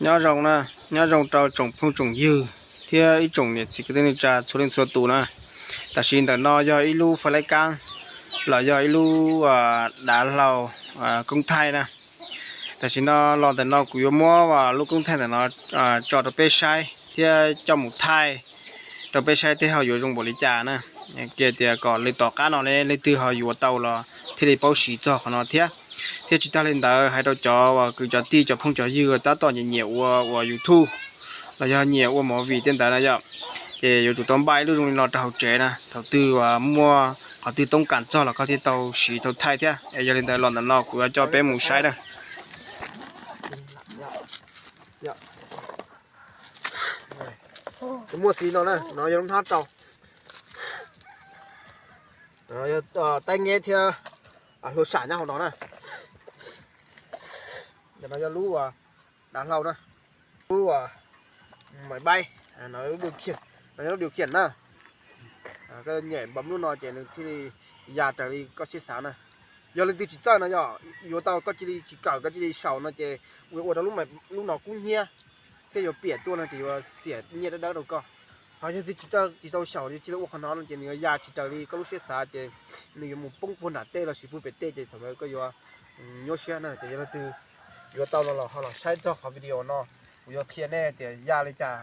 Nyob zoo na, nyob zoo rau tsoom phooj tsoom ywg thiab ib tsoom niam txiv kwv tij neej tsa txhua leej txhua tus na. Tam sim ntawm no yog ib lub fais laib kab los yog ib lub dav hlau koob thaij na. Tam sim no los ntawm no kuv yuav muab lub koob thaij ntawm no tso rau peb saib thiab coj mus thaij rau peb saib tej ho yuav zoo npaum li cas na. Kiag tias kom li tom qab no ne leej twg ho yuav tau los thiaj li paub siv txog qhov no thiab. Thiab tsis tag li ntawd hais rau cov uas kwv cov tij cov phooj cov ywg tab tom nyiam nyiam ua uas YouTube los yog nyiam ua movie tej ntawd na yom, ces yuav tsum tau npaj ib lub zoo li no rau hauv tsev na. Thaum twg uas muaj qhov twg toob kas txog los koj thiaj tau siv tau thaij thiab. Es yog li ntawd los ntawm no kuv yuav coj peb mus saib na. Muaj xis no na, no yog lub hnab rau, taib ngeb thiab hlua sam nyob hauv no na. Ntawm no yog lub dav hlau na, lub mais baib, no lub điều khiển na. Koj nyem npam lub no ces nws thiaj li ya raws li koj siab xav na. Yog leej twg tsis txawj no yog yuav tau koj cia li tsis kawm koj cia li xyaum no ces ua ua rau lub no kub hnyiab thiab yuav piam tuaj no ces yuav xiam nyiaj dawb dawb rau koj. Ho yog twg tsis txawj tsis tau xyaum cia li ua qhov no no ces nws yuav ya tsis raws li koj lub siab xav ces nws yuav mus poob puag nram tej los sis puag pem tej ces thaum ntawd koj yuav nyuaj siab na. Ces yog leej twg yuav tau no los ho los saib txog qhov video no, kuv yuav qhia nej tias ya li cas,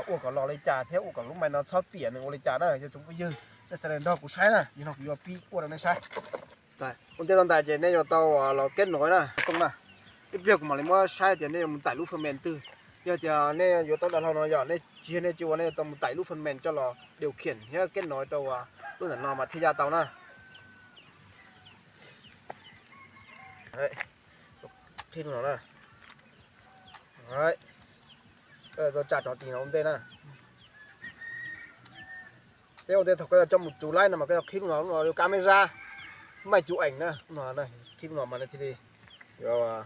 ua kom los li cas thiab ua kom lub mais no txhob piam nws ua li cas na. Yog tsoom phooj ywg nej sawv daws nrog kuv saib na, yog no kuv yuav pib ua rau nej saib. Ua ntej no ntag ces nej yuav tau los kết nối na, tooj na. Ib pliag kuv mam li muab saib tias nej yuav mus tải lub phần mềm twg. Yog tias nej yuav tau dav hlau no yog nej tsis yog nej tsis ua nej yuav tau mus tải lub phần mềm coj los điều khiển thiab kết nối rau lub ntawm no mas thiaj ya tau na. Qhib no na. Tsa rov tig no ua ntej na. Teb ua ntej thaum koj yuav coj mus tsuv laib no mas koj yuav qhib lub no, lub no yuav kab meb zab, maij cuv eem na, lub no, qhib lub no mas nej thiaj li yuav.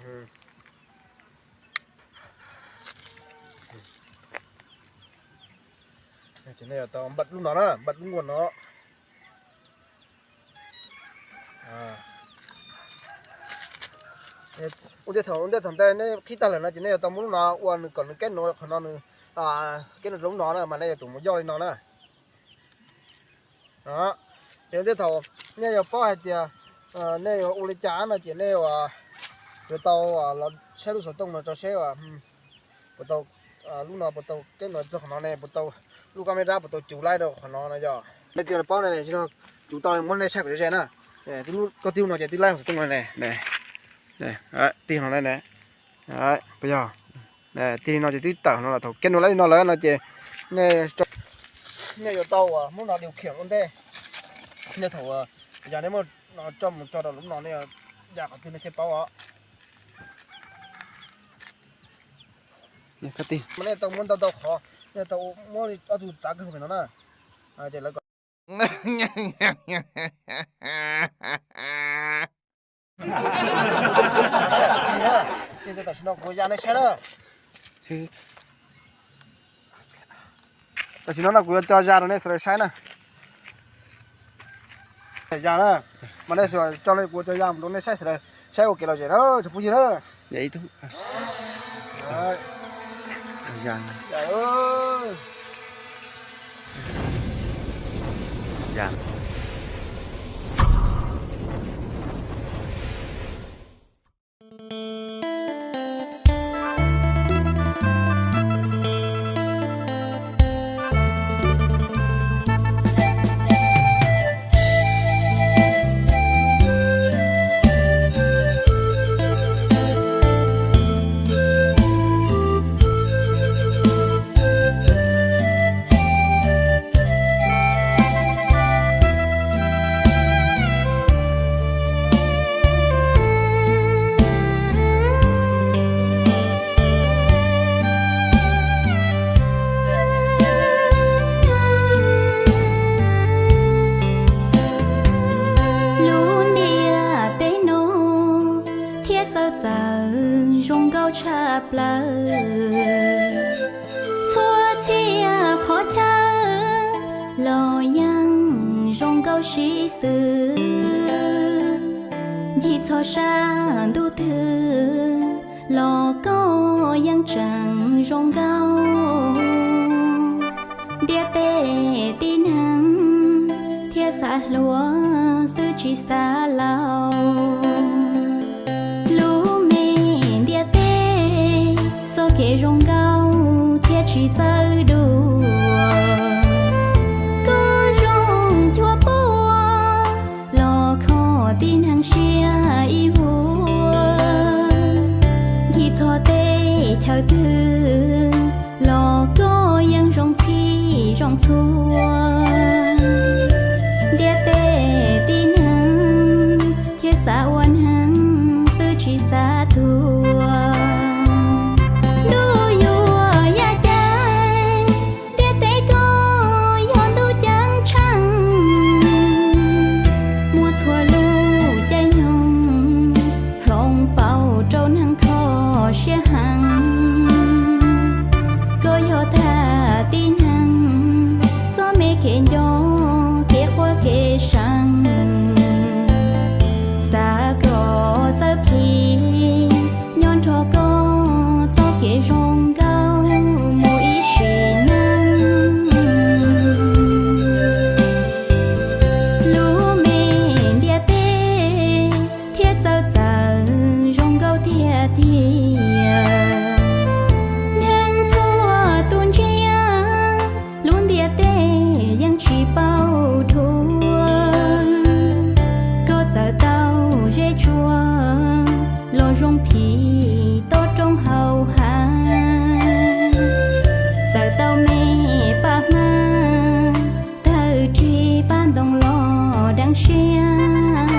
Nej yuav tau npaj lub no na, npaj lub nkuaj no. Ua ntej thaum ntej thaum ntej nej qhib tag lawm no ces nej yuav tau muab lub no ua nws kom nws kết nối qhov no nws kết nối rau lub no na mas nej yuav tsum mus yoj li no na. Ces ua ntej thaum nej yuav paub hais tias nej yuav ua li cas no ces nej yuav tau los saib lub xov tooj no tso seb puas tau, lub no puas tau kết nối txog qhov no ne, puas tau, lub kab meb rab puas tau cuv laib rau qhov no no yog. Nej tig paub ne, cuv tau muab nej saib kom ze na. Koj tig lub no ces twb laib xov tooj no ne. Tig no ne. Puas yog? Tig li no ces twb tawm no lawm, thaum kết nối laib li no lawm no ces nej yuav tau muab no điều khiển ua ntej. Nej thaum yog nej muab no coj mus tso rau lub no nej yuav ya qhov twg nej thiaj paub os. Mas nej tau muab ntau ntau qhov, nej tau muab ob tug txav kawg pem no na. Ces lawv kom tam sim no kuv ya nej saib na. Tam sim no no kuv yuav tso ya rau nej sawv daws saib na. Ya na, mas nej sawv daws coj li kuv tso ya rau nej saib sawv daws saib ua kev lom zem na tsoom phooj ywg na. Lub ntiaj teb no thiab txawv txawv zoo nkauj tshaj plaws. Txhua txhia qhov chaw los yeej zoo nkauj sib xws. Ncig txhua sab ntuj twg Los koj yeej tseem zoo nkauj, ntiaj teb tib neeg thiaj xav hluas xwb tsis xav laus. Lub me ntiaj teb, txoj kev zoo nkauj thiaj tsis txawj dua. Koj zoo cuag pua, los kho tib neeg siab ib vuag. Ncig txog teb chaws twg, los koj yeej zoo txhij zoo txhua. Ntiaj teb tib neeg thiaj xav ua neeg xwb tsis xav tuag. Ntuj yuav yaj ceeb, ntiaj teb koj yog ntuj ceeb tsheej. Muaj txhua lub caij nyoog, hloov pauv rau neeg kho siab heev. Koj yog tag tib neeg, txoj me kev nco, kev quaj kev seev. Xav kom txawj plhis, nyob nrog koj txoj kev zoo nkauj mus ib sim neej. Lub me ntiaj teb thiaj txawj txawm zoo nkauj tiag tiag. Neeg txhua tus ntsia, lub ntiaj teb yeej tsis paub dhuav. Koj txawm tau zeb tsuag los zoo phim toj roob hauv hav. Txawm tau me paj hmab, tawg ris paj ntoo los deev siab.